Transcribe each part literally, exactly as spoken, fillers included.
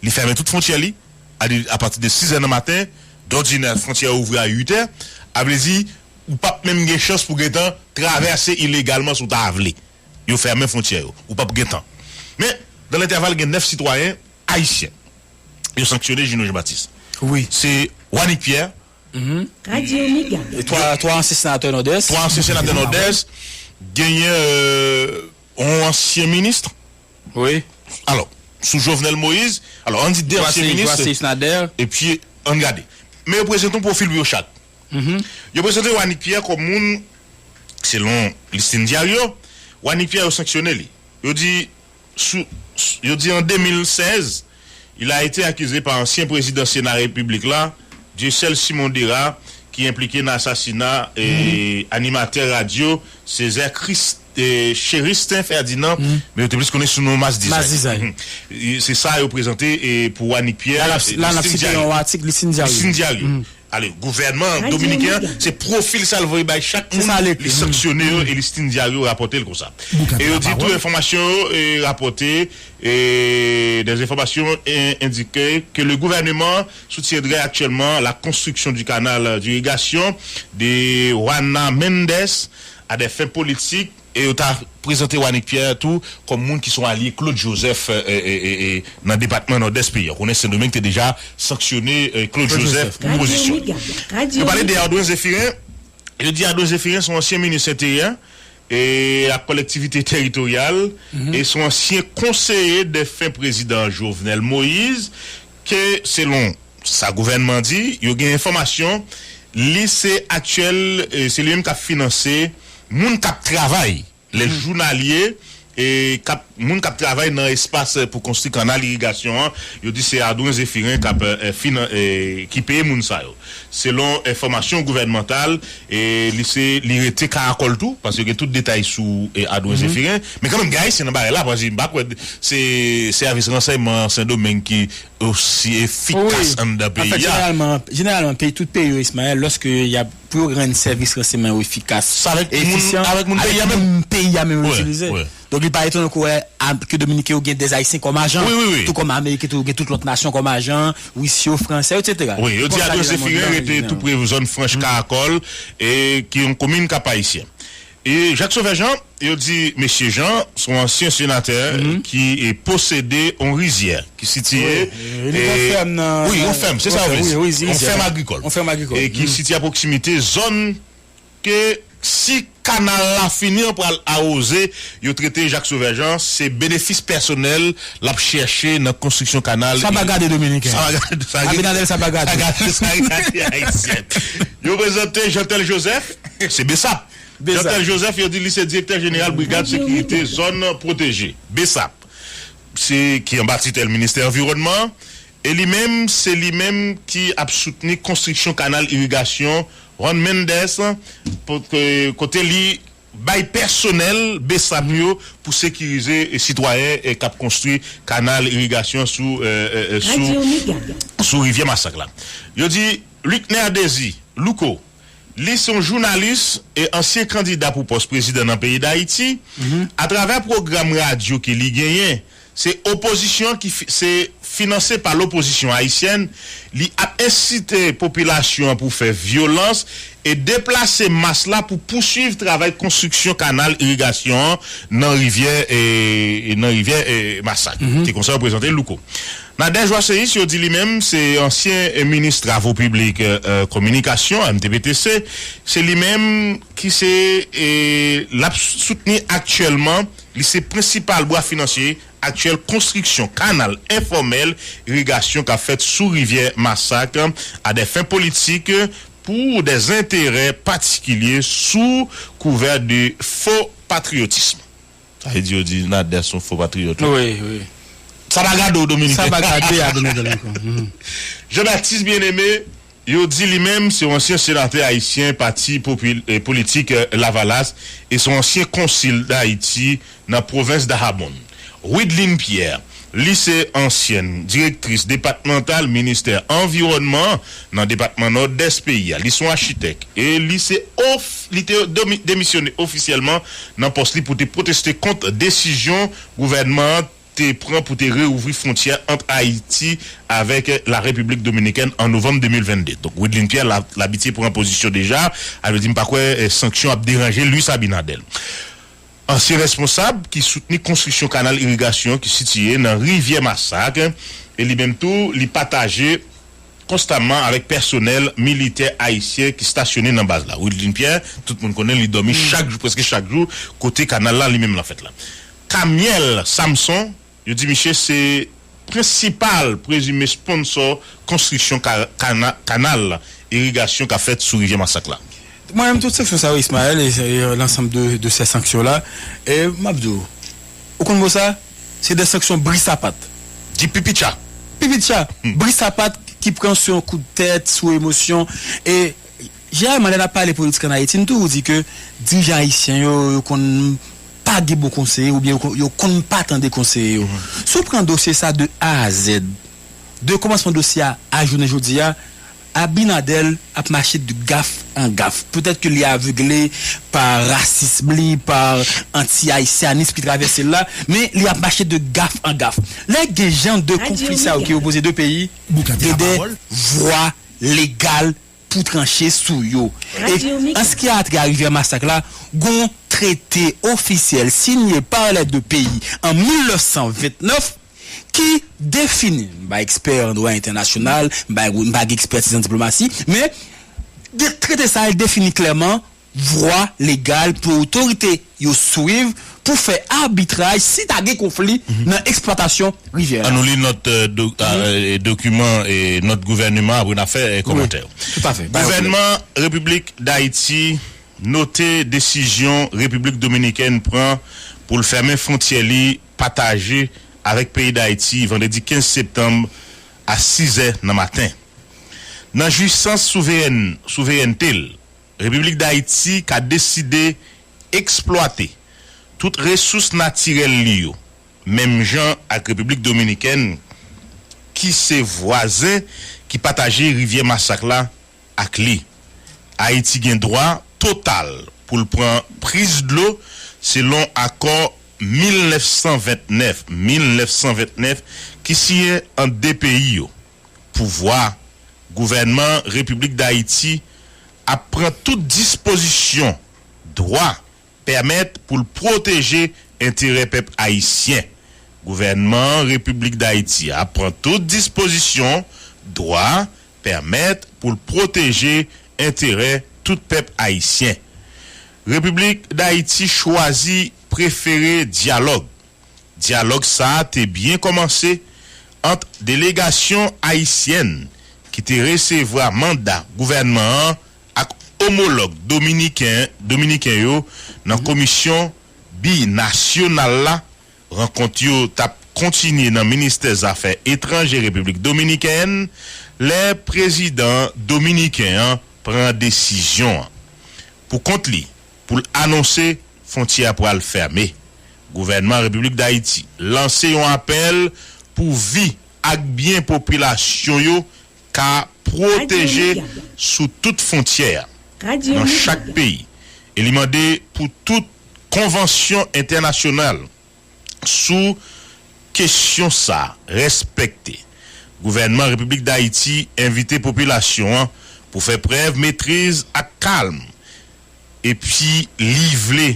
Li fèmen tout fwontyè li, a, apati de sizè nan maten, dòdinè fwontyè yo ouvri a uitè, a vle di, ou p ap menm gen chans pou gentan travèse ilegalman si w ta vle. Yo fèmen fwontyè yo. Ou p ap gentan. Men, dans l'intervalle, gen nèf sitwayen ayisyen. Yo sanksyone Juno Jean Baptiste. Wi. Se Wanick Pierre. Twa, twa ansyen senatè Nòdès. Twa ansyen senatè Nòdès. Genyen, euh, yon ansyen minis. Wi. Alò, sou Jovenel Moïse. Alò, ann di de ansyen minis. Epi, ann gade. Men yo prezante yon pwofil pou yo chak. Yo prezante Wanick Pierre kòm moun, selon Listin Diario, Wanick Pierre yo sanksyone li. Yo di, sou, yo di an de mil sèz, il a été accusé par ancien président Sénat République la, Dieuseul Simon Dera, ki enplike nan asasina, eh, animatè radyo Césaire Christ, eh, Chéristin Ferdinand, men yo te plis konnen sou non Mas Dizay. Mas Dizay. Se sa yo prezante, eh, pou Wanick Pierre, eh, Listin Diario. Listin Diario. Ale, gouvènman dominiken an, se pwofil sa l voye bay chak moun, li sanksyone yo e Listin Diario rapòte l konsa. E yo di tou enfòmasyon yo, eh, rapòte, eh, des informations, eh, indiquent que le gouvernement soutiendrait actuellement la construction du canal d'irrigation de Juana Méndez à des fins politiques. E yo ta prezante Wanick Pierre tou kòm moun ki se yon alye Claude Joseph, eh, eh, eh, eh, nan depatman Nòdès peyi a. Konnen Sendomeng te deja sanksyone, eh, Claude Joseph pou pozisyon. Yo pale de Ardouin Zéphirin. Yo di Ardouin Zéphirin se yon ansyen minis enteryè e ak kolektivite teritoryal e se yon ansyen konseye defen prezidan Jovenel Moïse ke, selon sa gouvènman di, yo gen enfòmasyon, li se aktyèl, eh, se li menm k ap finanse moun k ap travay, les journaliers, e k ap, moun k ap travay nan espas pou konstwi kanal irigasyon an, yo di se Ardouin Zéphirin k ap, eh, finan-, eh, ki peye moun sa yo. Selon enfòmasyon gouvènmantal, e li se, li rete Karakòl tou, paske gen tout detay sou, eh, Ardouin Zéphirin. Men kanmenm, gen Ayisyen nan bagay la, paske m pa kwè se sèvis ransèyman Sendomeng ki osi efikas anndan peyi a. Jeneralman, jeneralman, peyi, tout peyi yo, Ismaël, lòske y ap, pou yo rann sèvis ransèyman yo efikas, efisyan, avèk moun peyi a menm yo itilize. Donk, li pa etonan ke w wè ke Dominiken yo gen dè Ayisyen kòm ajan, tou kòm Ameriken tou, yo gen tout lòt nasyon kòm ajan, Ris yo, Fransè, etsetera. Wi, yo di Ardouin Zéphirin rete tou pre zòn franch Karakòl, e ki yon komin Kap Ayisyen. E Jacques Sauveur Jean, yo di mesye Jean se yon ansyen senatè ki, e, posede yon rizyè ki sitiye, wi, yon fèm, se sa yo vle di, yon fèm agrikòl, e ki sitiye a pwoksimite zòn ke si kanal la fini an pral awoze, yo trete Jacques Sauveur Jean se benefis pèsonèl l ap chèche nan konstriksyon kanal. Sa pa gade dominiken. Sa pa gade, sa gade. Abinader, sa pa gade. Sa gade, sa gade ayisyen. Yo prezante Jeantel Joseph, se Bsap. Jeantel Joseph, yo di li se direktè jeneral brigad sekirite zòn pwoteje, Bsap, se, ki anba titèl ministè anviwònman. E li menm, se li menm ki ap soutni konstriksyon kanal irigasyon Juan Méndez, po-, ke-, kote li bay pèsonèl Bsap yo pou sekirize, e, sitwayen, e, k ap konstwi kanal irigasyon sou, e, e, e, sou, sou rivyè Masak la. Yo di Lucner Désir Louko, li se yon jounalis e ansyen kandida pou pòs prezidan nan peyi Dayiti, atravè pwogram radyo ke li genyen, se opozisyon ki fi-, se finanse pa lopozisyon ayisyèn, li ap ensite popilasyon an pou fè vyolans e deplase mas la pou pouswiv travay konstriksyon kanal irigasyon an nan rivyè, e, e nan rivyè, e, Masak. Se konsa yo prezante Louko. Nadège Joasséus, yo di li menm, se ansyen, e, minis travo piblik, e, e, kominikasyon, M T P T C, se li menm ki se, e, l ap soutni aktyèlman, li se prensipal bra finansye aktyèl konstriksyon kanal enfòmèl irigasyon k ap fèt sou rivyè Masak a dè fen politik pou dè enterè patikilye sou kouvè de fo patriyotism. Sa vle di yo di Nader se yon fo patriyòt, wi. Wi, wi. Sa pa gade w, Dominiken. Sa pa gade Abinader ankò. Jean Baptiste Bien-Aimé, yo di li menm se yon ansyen senatè ayisyen pati popi-, eh, politik, eh, Lavalas e se yon ansyen konsil Dayiti nan pwovens Dahabon. Widline Pierre, li se ansyèn direktris depatmantal ministè anviwònman nan depatman Nòdès peyi a. Li se yon achitèk e li se of-, li te domi-, demisyone ofisyèlman nan pòs li pou te pwoteste kont desizyon gouvènman an te pran pou te reouvri fwontyè ant Ayiti avèk Larepiblik Dominikèn an novanm de mil venn de. Donk, Widlin Pierre, l ap, l abitye pran pozisyon deja, sa vle di m pa kwè, eh, sanksyon ap deranje Luis Abinader. Ansyen responsab ki soutni konstriksyon kanal irigasyon ki sitiye nan Rivyè Masak, e li menm tou, li pataje konstamman avèk pèsonèl militè ayisyen ki stasyone nan baz la. Widlin Pierre, tout moun konnen li dòmi chak jou, prèske chak jou, kote kanal la li menm lan fèt la. Camille Samson, yo di misye se prensipal prezime sponsò konstriksyon ka-, kana-, kanal irigasyon k ap fèt sou Rivyè Masak la. Mwen menm, tout sanksyon sa yo, Ismaël, e, e, lansanm de, de se sanksyon la, e, m ap di w, ou konn mo sa? Se de sanksyon bri sapat. Di pipitcha. Pipitcha, bri sapat ki pran sou yon kout tèt, sou emosyon, e jeneralman, lè n ap pale politik ann Ayiti, n toujou di ke dirijan ayisyen yo, yo konn pa gen bon konseye oubyen yo konn, yo konn pa tande konseye yo. Si w pran dosye sa de A a Z, de kòmansman dosye a a jounen jodi a, Abinader ap mache de gaf an gaf. Petèt ke li avegle pa rasism li, pa anti-ayisyanis ki travèse l la, men li ap mache de gaf an gaf. Lè gen jan de konfli sa yo ki opoze de peyi, gen de vwa legal pou tranche sou yo. E an se ki a trait a Rivyè Masak la, gon trete ofisyèl sinye pa lè de peyi an mil nèf san vennèf ki defini, m pa ekspè an dwa entènasyonal, m pa, m pa gen ekspètiz an diplomasi, men de, trete sa a defini klèman vwa legal pou otorite yo swiv pou fè abitraj si ta gen konfli nan eksplwatasyon rivyè a. Ann nou li nòt, eh, do-, ah, eh, dokiman e nòt gouvèneman, apre n a fè, eh, kòmantè yo. Wi, toutafè. Gouvènman Repiblik Dayiti note desizyon Repiblik Dominikèn pran pou l fèmen fwontyè li pataje avèk peyi Dayiti vandredi kenz septanm a sizè nan maten. Nan jwisans souverèn, souverènte l, Repiblik Dayiti ka deside eksplwate tout resous natirèl li yo, menm jan ak Repiblik Dominikèn, ki se vwazen ki pataje Rivyè Masak la ak li. Ayiti gen dwa total pou l pran priz dlo selon akò mil nèf san vennèf, mil nèf san vennèf, ki siyen ant de peyi yo. Pouvwa, gouvènman Repiblik Dayiti ap pran tout dispozisyon, dwa, pèmèt pou l pwoteje enterè pèp ayisyen. Gouvènman Repiblik Dayiti a pran tout dispozisyon, dwa, pèmèt pou l pwoteje enterè tout pèp ayisyen. Repiblik Dayiti chwazi prefere dyalòg. Dyalòg sa a te byen kòmanse ant delegasyon ayisyèn ki te resevwa manda gouvènman an ak omològ dominiken, dominiken yo nan komisyon binasyonal la. Rankont yo t ap kontinye nan ministè zafè etranjè Repiblik Dominikèn lè prezidan dominiken an pran desizyon an pou kont li pou l anonse fwontyè a pral fèmen. Gouvènman Repiblik Dayiti lanse yon apèl pou vi ak byen popilasyon yo ka pwoteje sou tout fwontyè a nan chak peyi, e li mande pou tout konvansyon entènasyonal sou kesyon sa a respekte. Gouvènman Repiblik Dayiti envite popilasyon an pou fè prèv metriz ak kalm, epi li vle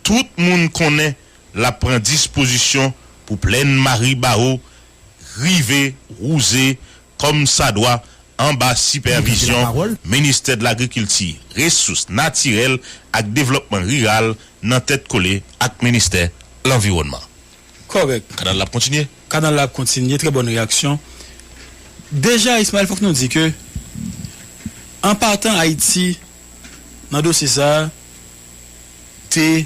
tout moun konnen l ap pran dispozisyon pou plèn Maribawo rive wouze kòmsadwa anba sipèvizyon Ministè de Lagrikilti, Resous Natirèl ak Devlòpman Riral nan tèt kole ak Ministè Lanviwònman. Kòrèk. Kanal la ap kontinye? Kanal la ap kontinye, trè bòn reyaksyon. Deja, Ismaël, fòk nou di ke, an patan, Ayiti, nan dosye sa a, te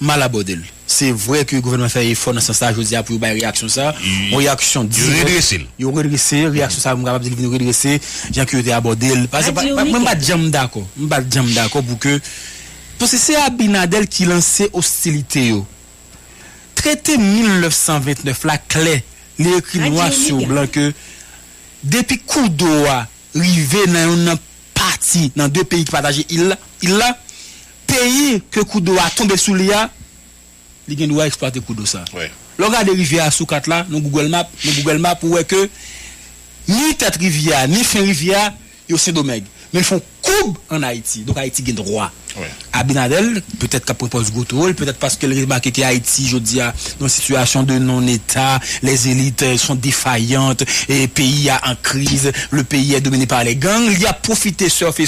mal abòde l. Se vre ke gouvènman fè efò nan sans sa a jodi a pou yo bay reyaksyon sa a, yon reyaksyon dirèk. Yo redrese l. Yo redrese reyaksyon sa a, m kapab di l vin redrese jan ke yo te abòde l. Paske pa, pa, mwen m pa t janm dakò. M pa t janm dakò pou ke, paske se Abinader ki lanse ostilite yo. Trete mil nèf san vennèf la klè, li ekri nwa sou blan ke depi kou do a rive nan youn nan pati, nan de peyi ki pataje il la, il la, peyi ke kou do a tonbe sou li a, li gen dwa eksplwate kou do sa. Wi. Lè w gade rivyè a sou kat la, nan Google Map, nan Google Map, ou wè ke ni tèt rivyè a, ni fen rivyè a, yo Sendomeng. Men l fè yon koub ann Ayiti. Donk Ayiti gen dwa. Abinader, petèt k ap pran pòz gwo towo l, petèt paske l remake ke Ayiti, jodi a, nan sitiyasyon de non-eta, les élites sont défaillantes, e peyi a an kriz, le pays est dominé par les gangs, li ap pwofite sèfe